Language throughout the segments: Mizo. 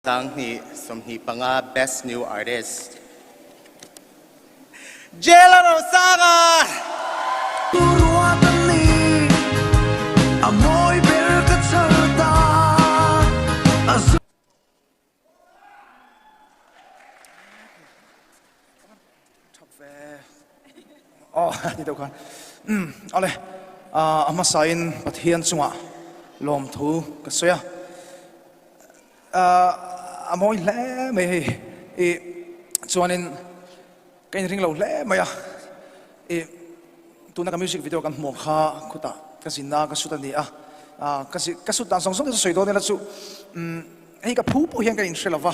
2025 Best New Artist Jela Rosanga! A hmasain Pathian chungah lawmthu ka sawi a. A mawi hle mai hei i chuanin ka inring lo hle mai a i tuna ka music video kan hmuh kha khutah ka zinna ka shoot a ni a ka ka shoot dan zawng zawng te chu sawi dawn ila chu hei ka phu pawh hian ka inhre lo va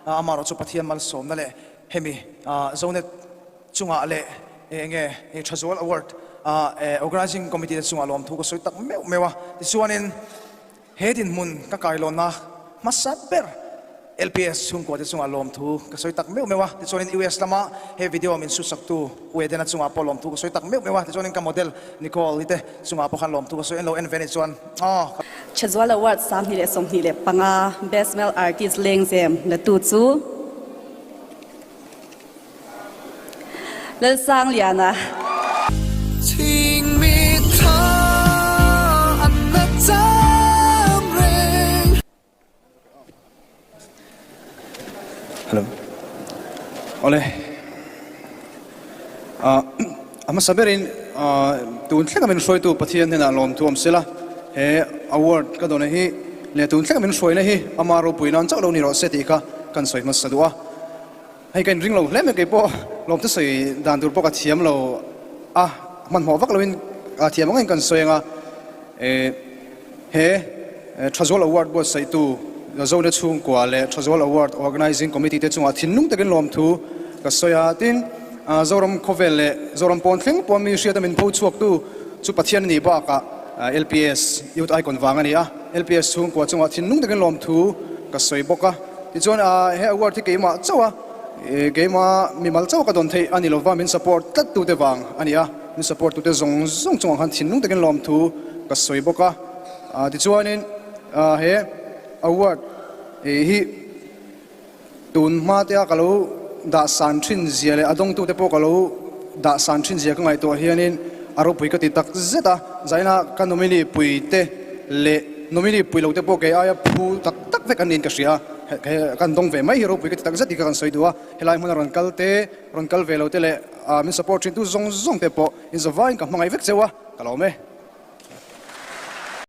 amaherawh chu Pathian malsawmna leh hemi Zonet chungah leh enge Thazual Award Organizing Committee te chungah lawmthu ka sawi tak meuh meuh a tichuanin He dinhmun ka kailawnna hmasa ber LPS chhungkua te chungah lawmthu ka sawi tak meuh meuh a, tichuanin US lama he video min sutsaktu U Edena chungah pawh lawmthu ka sawi tak meuh meuh a, tichuanin ka model Nicole i te chungah pawh khan lawmthu ka sawi en lo en ve ni chuan aw. Thazual Award 2025 Best Male Artist Lengzem la tu chu Lalsangliana. Hello. Awle. A hmasa berin tun thlenga min hruaitu Pathian hnenah lawmthu awm sela, he award ka dawna hi leh tun thlenga min hruaina hi ama ropui nan chauh lo ni rawh se tih kha kan sawi hmasa duh a. Hei ka inring lo hle mai kei pawh lawmte sawi dan tur pawh ka thiam lo a, hmanhmawh vak loin thiam ang in kan sawi ang a, he Thazual Award buatsaihtu Zone chhungkua leh Thazual Award Organising Committee te chungah thinlung takin lawmthu ka sawi a, tin Zoram khawvel leh Zoram pawn thleng pawh mi hriata min pho chhuaktu chu Pathian a nih bakah LPS Youth Icon vang a ni a, LPS chhungkua chungah thinlung takin lawmthu ka sawi bawk a. Tichuan he award hi keimah chauh a, keimah mimal chauh ka dawn theih a ni lova, min support tlat tute vang a ni a, min support tute zawng zawng chungah khan thinlung takin lawmthu ka sawi bawk a. Tichuanin he award hi tun hma te a ka lo dah san thin zia leh a dawngtute pawh ka lo dah san thin zia ka ngaihtuah hianin a ropui ka ti tak zet a, zaina ka nominee puite leh nominee pui lote pawh kei aia phu tak tak vek an niin ka hria a, kan dawng ve mai hi ropui ka ti tak zet hi ka kan sawi duh a, helai hmuna rawn kal te, rawn kal ve lo te leh min support thin tu zawng zawng te pawh inzawvaiin ka hmangaih vek cheu a, ka lawm e.